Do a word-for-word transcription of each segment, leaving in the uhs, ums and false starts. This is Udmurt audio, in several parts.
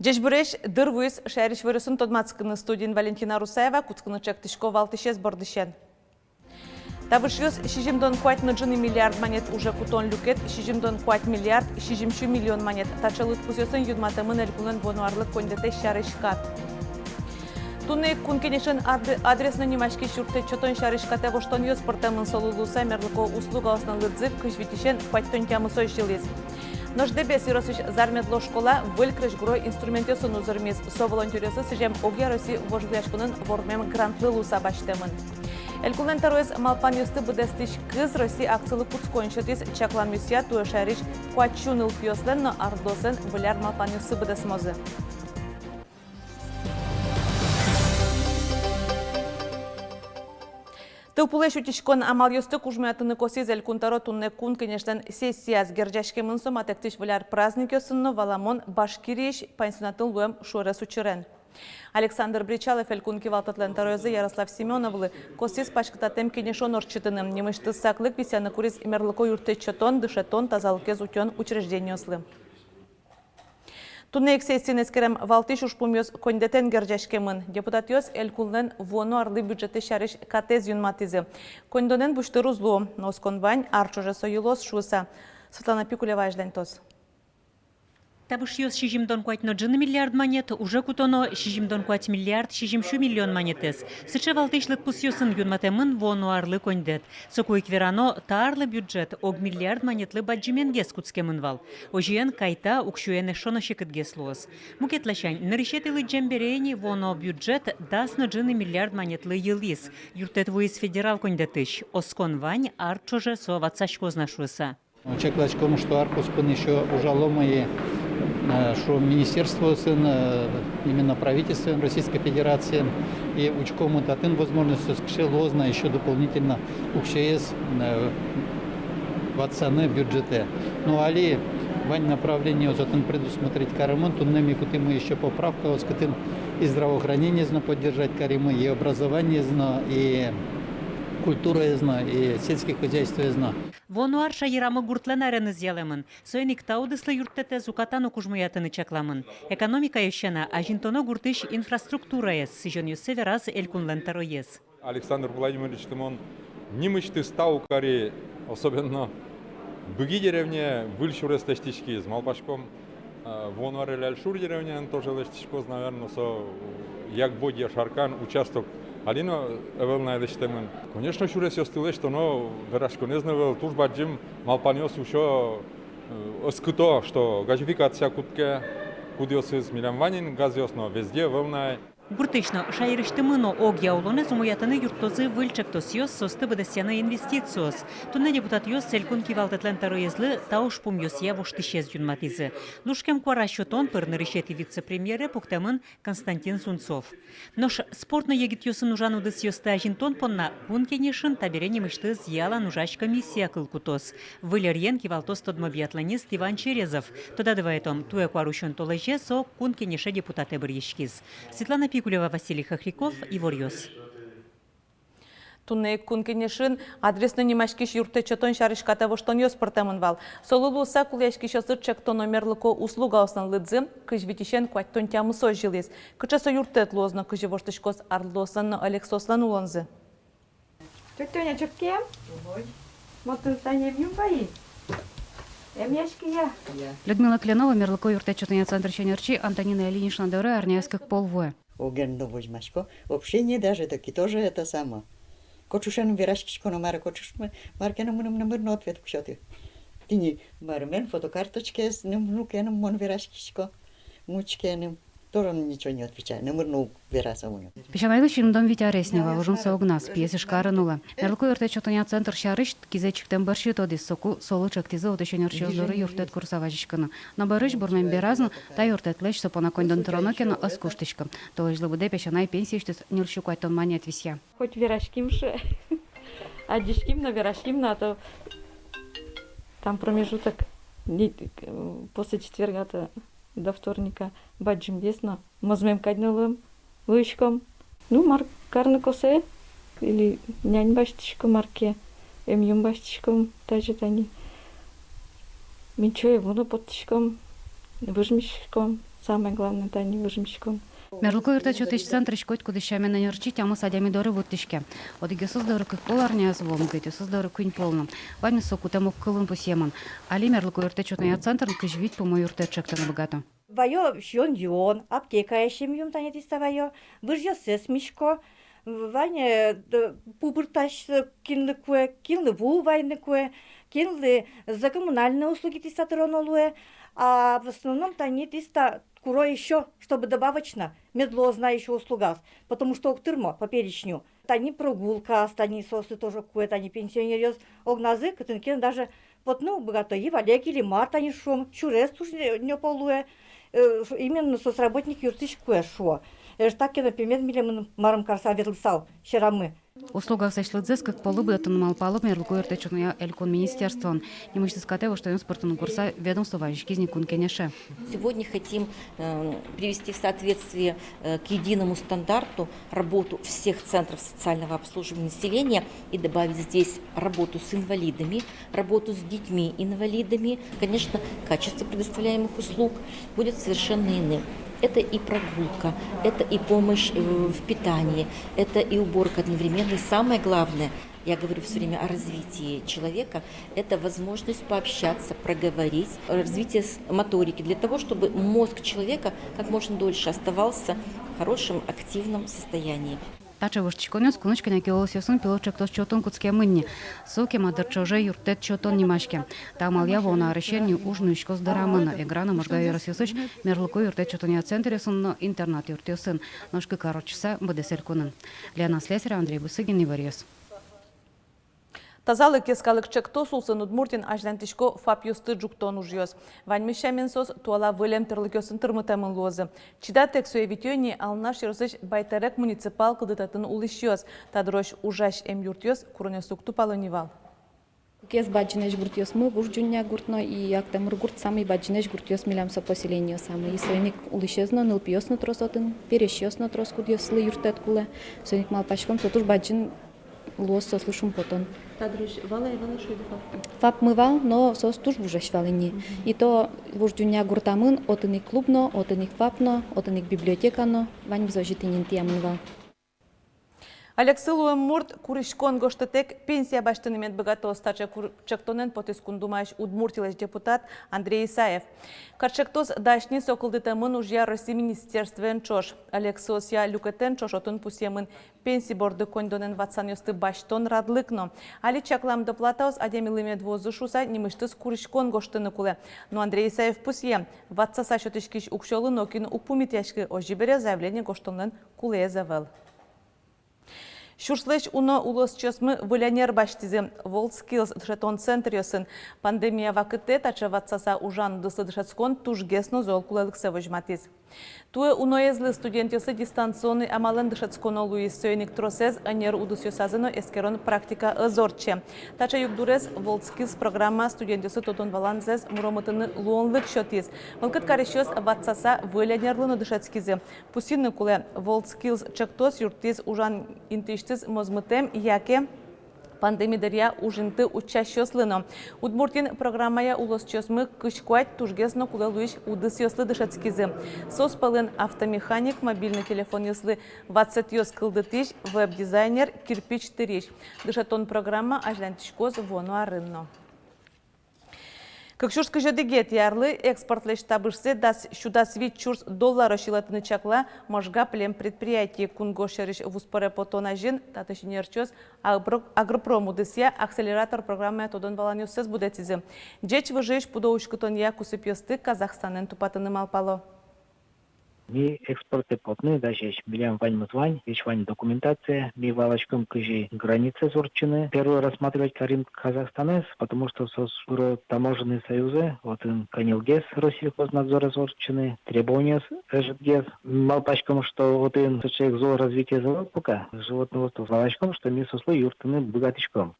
Ӟечбуресь! Дыр вуиз шаерысь иворъёсын тодматскыны. Студиын Валентина Русаева. Кутскыны чектӥсько валтӥсез бордысен. Табышъёс сизьымдон куать но ӝыны миллиард манет уже кутон люкет, сизьымдон куать миллиард сизьымсю миллион манет. Таӵе лыдпусъёсын юнматэмын Элькунлэн вуоно арлы коньдэтэз сярысь кат. Туннэ ик Кун Кенешын ад-, адресно нимаськись юрттэт сётон сярысь катэ воштонъёс пыртэмын. Солы луыса мерлыко услугаослэн лыдзы кызь витьысен куатьтон тямысозь йылӥз. Нош Дэбес ёросысь Зармедло школа выль крезьгуро инструментъёсын узырмиз. Со волонтёръёслы сӥзем огъя Росси вожвылъяськонын вормем грантлы луыса басьтэмын. Элькунлэн тӧроез малпанъёсты быдэстӥсь «Кыз Росси» акцилы кутскон сётӥз. Чакланъёсъя, туэ шаерысь куатьсю нылпиослэн но арлыдоослэн выль ар малпанъёссы быдэсмозы. Тылпулэсь утиськон амалъёсты кужмоятыны косӥз Элькун тӧро туннэ Кун Кенешлэн сессияз. Герӟаськемын со матэктӥсь выль ар праздникъёсын но, валамон, Башкириысь пансионатын луэм шуэрес учырен. Александр Бречалов Элькун кивалтэтлэн тӧроезлы, Ярослав Семёновлы, косӥз паськытатэм кенешон ортчытыны. Нимысьтыз саклык висъяны куриз мерлыко юрттэт сётон, дышетон, тазалыкез утён учреждениослы. Туннэ ик сессиын эскерем валтӥсь ужпумъёс коньдэтэн герӟаськемын. Депутатъёс Элькунлэн вуоно арлы бюджетэз сярысь катэз юнматӥзы. Коньдонэн бусьтыр уз луы, но оскон вань, ар ӵоже со йылоз шуыса. Светлана Пикулева азьланьтоз. Табышъёс сизьымдон куать но ӝыны миллиард манет, уже кутоно сизьымдон куать миллиард сизьымсю миллион манетэз. Сыӵе валтӥсь лыдпусъёсын юнматэмын вуоно арлы коньдэт. Соку ик верано, та арлы бюджет ог миллиард манетлы бадӟыменгес кутскемын вал. Озьыен, кайта, уксёен эшшо но секытгес луоз. Мукет ласянь, нырысетӥ лыдӟем бере ини вуоно бюджет дас но ӝыны миллиард манетлы йылӥз. Юрттэт вуиз федерал коньдэтысь. Оскон вань, ар ӵоже со ватсаськоз на шуыса. Чакласьком, что ар куспын ещё ужалом и, э, шуом, министерствоосын, э, именно правительствоен Российской Федерациен, и учком татын возможностьёс, кыӵе луоз на ещё дополнительно уксёез, э, ватсаны бюджетэ. Ну, али вань направлениос отын предусмотреть каремын, туннэ ми кутӥмы ещё поправкаос, кытын и здравоохранениез но поддержать каримы, и образованиез но, и культураез но, и сельское хозяйствоез но. Вуоно ар шаерамы гуртлэн ареныз ялэмын. Соин ик та удыслы юрттэтэз уката но кужмоятыны чакламын. Экономикаез сяна, азинтоно гуртысь инфраструктураез, сӥзёнъёссэ вераз Элькунлэн тӧроез. Александр Владимировичты мон нимысьтыз тау кари, особенно Быги деревняе выль сюрес лэсьтӥськиз. Малпаськом, э, вуоно арель Альшур деревняын тоже лэсьтӥськоз, наверно, со Ягбодья — Шаркан участок али но ӧвӧл на лэсьтэмын. Конечно, сюресъёсты лэсьтоно, вераськонэз но ӧвӧл, туж бадӟым малпанъёс усё, э, оскыто, что газификация кутске, кудъёсыз милям вань ини газъёс, но везде ӧвӧл на. Гуртысь но, шаерысьтымы но огъя улонэз умоятыны юрттозы выль чектосъёс, соосты быдэсъяны инвестициос. Туннэ депутатъёс Элькун кивалтэтлэн тӧроезлы та ужпумъёсъя воштӥсез юнматӥзы. Лушкем куара сётон пыр нырысетӥ вице-премьере пуктэмын Константин Сунцов. Нош спорт но егитъёсын ужан удысъёсты азинтон понна Кун Кенешын табере нимысьтыз ялан ужась комиссия кыл кутоз. Выль ӧръен кивалтоз тодмо биатлонист Иван Черезов. Тодады вайытом, туэ куарусён толэзе со Кун Кенеше депутатэ быръиськиз. Светлана Пикулева, Василий Хохряков, «Иворъёс». Туннэ ик Кун Кенешын адресно нимаськись юрттэт сётон сярысь катэ воштонъёс пыртэмын вал. Солы луыса кулэяськисьёслы чектоно мерлыко услугаослэн лыдзы кызь витьысен куатьтон тямысозь йылӥз. Кыӵе со юрттэт луоз но кызьы воштӥськоз арлыдоослэн но ӧлексоослэн улонзы? Тётя Тоня, чок ке? Ой. Мон тыныд тани эмъюм вайи. Эмъяськы я. Людмила Кленова мерлыко юрттэт сётонъя центрысь ӧнерчи Антонина Ильинична доры арняяз кык пол вуэ. Огъя но возьмасько. Общение даже таки тоже это самое. Кочушен вераськисько но, мар, кочушмы, мар ке но мыным номыр но ответ уг сёты. Тӥни марымен, фотокарточкаез но внукеным мон вераськисько, внучкеным. Тоже ничего не отвечай, номыр но уг вераса мыным. Песянайлы сизьымдон вить арес ни, валужын со огназ, пиез Ижкарын улэ. Мерлыко юрттэт сётонъя центр сярысь кизэ чиктэм бӧрсьы тодӥз, соку солы чектӥзы отысь ӧнерчиос доры юрттэт курыса вазиськыны. Но бӧрысь бурмем бераз но та юрттэтлэсь со понна коньдон тыроно ке но, ӧз куштӥськы. Толэзьлы быдэ песянай пенсиысьтыз ньыльсю куатьтон манет висъя. Хоть вераським ше. Адӟиським но, вераським но, а то там промежуток После четверга-то до вторника бадӟымгес но. Мӧзмем кадь но луэм, луиськом. Ну, мар карны косэ, или нянь басьтӥськом, мар ке, эмъюм басьтӥськом, тазьы тани. Мунчое ву но поттӥськом, выж миськом. Самое главное, тани выж миськом. Мерлыко юрттэт сётӥсь центрысь котькудӥз сямен ӧнерчи тямыс адями доры вуттӥське. Одӥгъёсыз доры кык пол арняяз вуом, мукетъёсыз доры куинь пол но. Ваньмыз со кутэм огкылын пусъемын. Али мерлыко юрттэт сётонъя центрын кызь вить пумо юрттэт чектыны быгато. Ваё сиён-юон, аптекаысь эмъюм, тани тӥ сое ваё, выжъёссэ мисько, вань, э, д-, пу быртась, э, кинлы куэ, кинлы ву вайыны куэ, кинлы за коммунальные услуги тӥ сое тыроно луэ, а в основном тани тӥ сое куро ещё, чтобы добавочно, мед луоз на ещё услугаос, потому что уг тырмо по перечню. Тани прогулкаос, тани соослы тоже куэ, тани пенсионеръёс огназы кытын ке но даже потыны уг быгато, и валег или мар, тани шуом, сюрес туж нё-, нёпо луэ, э, ш-, именно соос работник юрттӥсь куэ, шуо. Эшшо так ке но пе мед милемын марым карыса ветлысал сьӧрамы. Услугаосысь лыдзэс кык поллы будэтыны малпало мерлыко юрттэт сётонъя элькун министерствоын. Нимысьтыз катэ воштонъёс пыртыны курыса ведомство вазиськиз ни Кун Кенеше. Сегодня хотим, э, привести в соответствие, э, к единому стандарту работу всех центров социального обслуживания населения и добавить здесь работу с инвалидами, работу с детьми-инвалидами. Конечно, качество предоставляемых услуг будет совершенно иным. Это и прогулка, это и помощь, э, в питании, это и уборка одновременно. И самое главное, я говорю всё время о развитии человека, это возможность пообщаться, проговорить, развитие с-, моторики, для того, чтобы мозг человека как можно дольше оставался в хорошем, активном состоянии. Таӵе воштӥськонъёс кунысь кӧня ке улосъёсын пилот чектос чотын кутскемын ни. Со кема дыр ӵоже юрттэт чотон нимаське. Та амалъя вуоно арысен ни уж нуиськоз дорамы но: Эгра но Можга ёросъёсысь мерлыко юрттэт чотонъя центръёсын но интернат юртъёсын. Нош кык ар ортчыса быдэс элькунын. Лена Слесарева, Андрей Бусыгин, «Иворъёс». «Тазалык» йӧскалык чектос улсын Удмуртиын азьланьтӥсько ФАПъёсты ӝуктон ужъёс. Ваньмыз сямен соос туала выль эмтӥрлыкъёсын тырмытэмын луозы. Чидатэк сое витё ини Алнаш ёросысь Байтерек муниципал кылдытэтын улӥсьёс. Та дырозь ужась эмъюртъёс куронъёслы уг тупало ни вал. Куке бадӟымесь гуртъёсмы, Вуж Ӟунья гурт но и Актэмыр гурт, самый бадӟымесь гуртъёс милям со поселениосамы. И соин ик улӥсез но, нылпиос но трос отын, пересьёс но трос, кудъёсызлы юрттэт кулэ. Соин ик малпаськом, со туж бадӟым луоз соослы шумпотон. Та дырозь вал-а, ӧй вал-а, шуиды, ФАП? ФАПмы вал, но соос туж вужесь вал ини. Мгм. И то Вуж Ӟунья гуртамын отын ик клуб но, отын ик ФАП но, отын ик библиотека но, ваньмыз озьы тӥни интыямын вал. Ӧлексы луэм мурт куриськон гожтэтэк пенсия басьтыны мед быгатоз. Таӵе кур-, чектонэн потӥз Кун Думаысь Удмуртилэсь депутат Андрей Исаев. Картчектос дась ни со кылдытэмын ужъя Россиысь министерствоен ӵош. Ӧлексыосъя люкетэн ӵош отын пусъемын пенси борды коньдонэн ватсанъёсты басьтон радлык но. Али чаклам доплатаос адямилы мед вуозы шуыса нимысьтыз куриськон гожтыны кулэ. Но Андрей Исаев пусъе: ватсаса сётӥськись уксёлы нокин уг пумитъяськы, озьы бере заявление гожтонлэн кулэез ӧвӧл. Сюрслэсь уно улосчиосмы выль ӧнер басьтӥзы. WorldSkills дышетон центръёсын пандемия вакытэ таӵе ватсаса ужан удыслы дышетскон тужгес но зол кулэлыксэ возьматӥз. Туэ уноезлы студентъёслы дистанционной амалэн дышетсконо луиз, соин ик тросэз ӧнер удысъёсазы но эскерон практика ӧз ортче. Таӵе югдурез WorldSkills программа студентъёслы тодон-валанзэс муромытыны луонлык сётӥз. Мылкыд карисьёс ватсаса выль ӧнерлы но дышетскизы. Пусйыны кулэ, WorldSkills чектос юрттӥз ужан интыысьтыз мозмытэм яке пандеми дыръя ужинты утчасьёслы но. Удмуртиын программая улосчиосмы кызь куать тужгес но кулэ луись удысъёслы дышетскизы. Соос пӧлын автомеханик, мобильной телефонъёслы ватсэтъёс кылдытӥсь, веб-дизайнер, кирпич тырись. Дышетон программа азьланьтӥськоз вуоно арын но. Кык сюрс кызь одӥгетӥ арлы экспортлэсь табышсэ дас, сю дас вить сюрс долларозь йылэтыны чакла Можга племпредприятие. Кунгож сьӧрысь вузпоре потон азьын татысь ӧнерчиос агро-, агропром удысъя акселератор программая тодон-валанъёссэс будэтӥзы. Ӟеч выжыысь пудо уськытонъя кусыпъёсты Казахстанэн тупатыны малпало. Ми экспортэ потыны дасесь, милям ваньмыз вань, весь вань документация, ми валаськом, кызьы границаез ортчыны. Первой рассматривать карим Казахстанэз, потому что соос пыро таможенный союзэ, отын кӧнелгес Россельхознадзорез ортчыны, требованиос ӧжытгес. Малпаськом, что отын сыӵе ик зол развитиез ӧвӧл пока. Животноводство, валаськом, что ми соослы юрттыны быгатӥськом.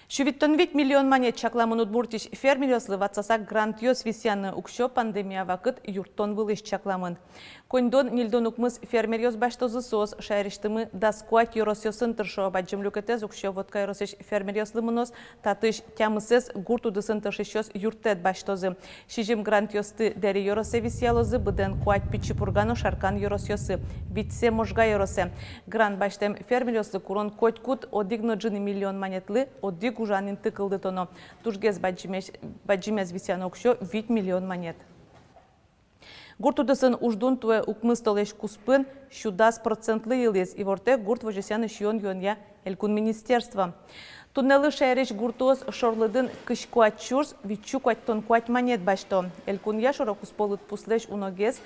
Сю витьтон вить миллион манет чакламын Удмуртиысь фермеръёслы ватсаса грантъёс висъяны. Уксё пандемия вакыт юрттон вылысь чакламын. Коньдон ньыльдон укмыс фермеръёс басьтозы. Соос шаерысьтымы дас куать ёросъёсын тыршо. Бадӟым люкетэз уксё Вотка ёросысь фермеръёслы мыноз. Татысь тямысэз гурт удысын тыршисьёс юрттэт басьтозы. Сизьым грантъёсты Дэри ёросэ висъялозы, быдэн куать Пичи Пурга но Шаркан ёросъёсы, витьсэ Можга ёросэ. Грант басьтэм фермеръёслы курон котькуд одӥг но ӝыны миллион манетлы одӥг ужан инты кылдытоно. Тужгес бадӟымез, бадӟымез висъяно уксё вить миллион манет. Гурт удысын уждун туэ укмыс толэзь куспын сю дас процентлы йылӥз. Ивортэ гурт возёсъя но сиён-юонъя элькун министерство. Туннэлы шаерысь гуртъёс шорлыдын кызь куать сюрс витьсю куатьтон куать манет басьто. Элькунъя шоро-куспо лыдпуслэсь уногес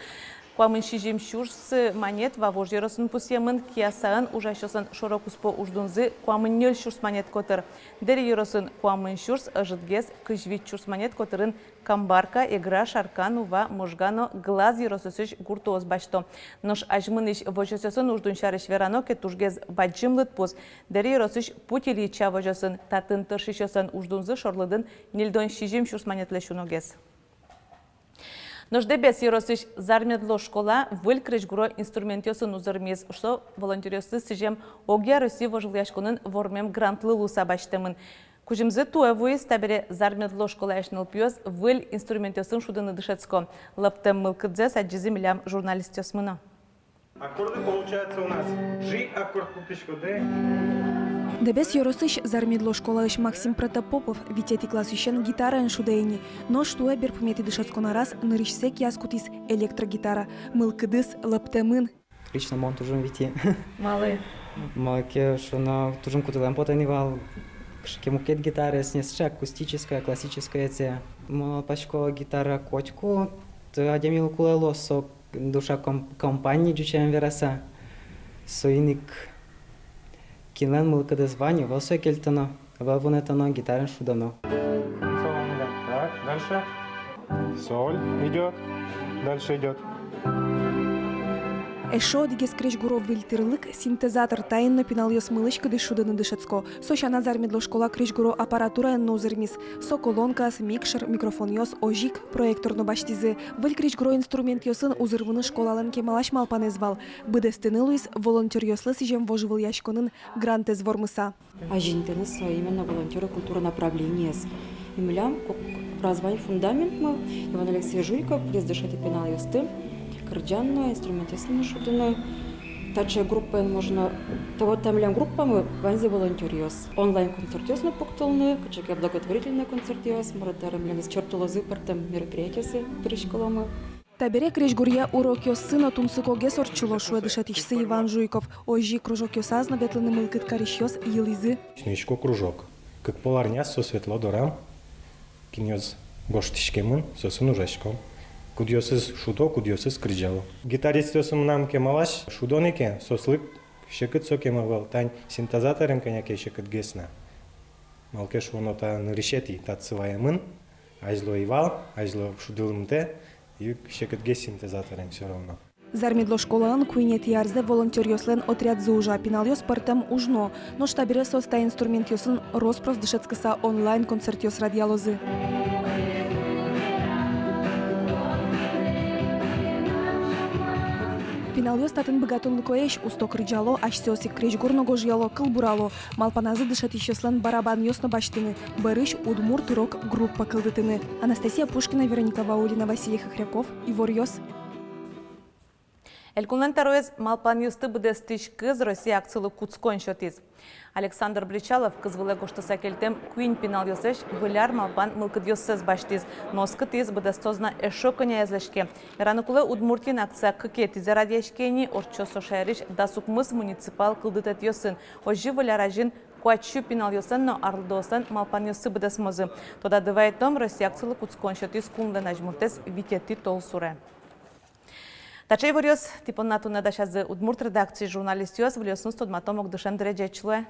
куамын сизьым сюрс манет Вавож ёросын пусъемын. Киясаын ужасьёслэн шоро-куспо уждунзы куамын ньыль сюрс манет котыр. Дэри ёросын куамын сюрс, ӧжытгес кызь вить сюрс манет котырын Камбарка, Эгра, Шаркан, Ува, Можга но Глаз ёросъёсысь гуртъёс басьто. Нош азьмынӥсь возёсъёсын уждун сярысь верано ке, тужгес бадӟым лыдпус Дэри ёросысь Путь Ильича возёсын. Татын тыршисьёслэн уждунзы шорлыдын ньыльдон сизьым сюрс манетлэсь уногес. Нош Дэбес ёросысь Зармедло школа выль крезьгуро инструментъёсын узырмиз. Со волонтёръёслы сӥзем огъя Россия вожвылъяськонын вормем грантлы луыса басьтэмын. Кузьымзы туэ вуиз. Табере Зармедло школаысь нылпиос выль инструментъёсын шудыны дышетско. Лэптэм мылкыдзэс адӟизы милям журналистъёсмы но. Аккорды получаются у нас. G аккорд пуктӥськоды. Дэбес ёросысь Зармедло школаысь Максим Протопопов витетӥ классысен гитараен шудэ ини. Нош туэ берпуметӥ дышетскон араз нырысьсэ кияз кутӥз электрогитара. Мылкыдыз лэптэмын. Лично мон туж ум витӥ. Малы? Малы ке шуоно, туж ум кутылэм потэ ни вал, кыӵе ке мукет гитараез, не сыӵе акустическое, классическое ӧте. Мон малпасько, гитара котьку, то адямилы кулэ луоз со душа ком-, компания, ӟуч сямен вераса. Соин ик кинлэн мылкыдыз вань, ӧвӧл сое кельтоно, ӧвӧл вунэтоно, гитараен шудоно. Так, дальше. Соль идёт. Дальше идёт. Эшшо одӥгез крезьгуро выль тӥрлык — синтезатор. Таин но пиналъёс мылысь-кыдысь шудыны дышетско. Со сяна Зармедло школа крезьгуро аппаратураен но узырмиз. Со колонкаос, микшер, микрофонъёс, озьы ик проектор но басьтӥзы. Выль крезьгуро инструментъёсын узырмыны школалэн кемалась малпанэз вал. Быдэстыны луиз волонтёръёслы сӥзем вожвылъяськонын грантэз вормыса. Азинтыны со именно волонтёры культура направлениез. И милям кук-, раз вань фундаментмы, Иван Алексеевич Жуйков, кудӥз дышетэ пиналъёсты кырӟан но, инструментъёсын но шудыны. Таӵе группаен можно, та вот та милям группамы ваньзы волонтёръёс. Онлайн-концертъёс но пуктылыны, кыӵе ке благотворительной концертъёс, мар-а, табере милемыз чортылозы пӧртэм мероприятиосы, пыриськыломы. Табере крезьгуръя урокъёссы но тунсыкогес ортчыло, шуэ дышетӥсьсы Иван Жуйков. Озьы кружокъёсаз но ветлыны мылкыд карисьёс йылӥзы. Синмасько кружок. Кык пол арняз соос ветло дорам, кинъёс гожтӥськемын, соосын ужаськом. Кудъёсыз шудо, кудъёсыз кырӟало. Гитаристъёсы мынам кемалась шудо ни ке, соослы секыт сокем ӧвӧл, тань синтезаторен кӧня ке секытгес на. Малы ке шуоно, та нырысетӥ татчы ваемын, азьло ӧй вал, азьло шудылымтэ, и секытгес синтезаторен всё равно. Зармедло школаын куинетӥ арзэ волонтёръёслэн отрядзы ужа. Пиналъёс пӧртэм уж но, нош табере соос та инструментъёсын рос-прос дышетскыса онлайн-концертъёс радъялозы. Пиналъёс татын быгатонлыкоесь, усто кырӟало, асьсэос ик крезьгур но гожъяло, кылбурало. Малпаназы дышетӥсьёслэн барабанъёс но басьтыны, бӧрысь удмурт рок-группа кылдытыны. Анастасия Пушкина, Вероника Ваулина, Василий Хохряков, «Иворъёс». Элькунлэн тӧроез малпанъёсты быдэстӥсь кыз Россия акцилы кутскон сётӥз. Александр Бречалов кыз вылэ гожтыса кельтэм куинь пиналъёслэсь выль ар малпан мылкыдъёссэс басьтӥз но оскытӥз, быдэстоз на эшшо кӧняезлэсь ке. Вераны кулэ, Удмуртиын акция кыкетӥзэ радъяське ини, ортчоз со шаерысь дас укмыс муниципал кылдытэтъёсын. Озьы выль ар азьын куать сю пиналъёслэн но арлыдоослэн малпанъёссы быдэсмозы. Тодады вайытом, Россия акцилы кутскон сётӥз кунлэн азьмуртэз витетӥ толсуре. Таӵе иворъёс тӥ понна туннэ дасязы удмурт редакциысь журналистъёс. Выльёсыныз тодматом ик дышем дыре. Ӟеч луэ.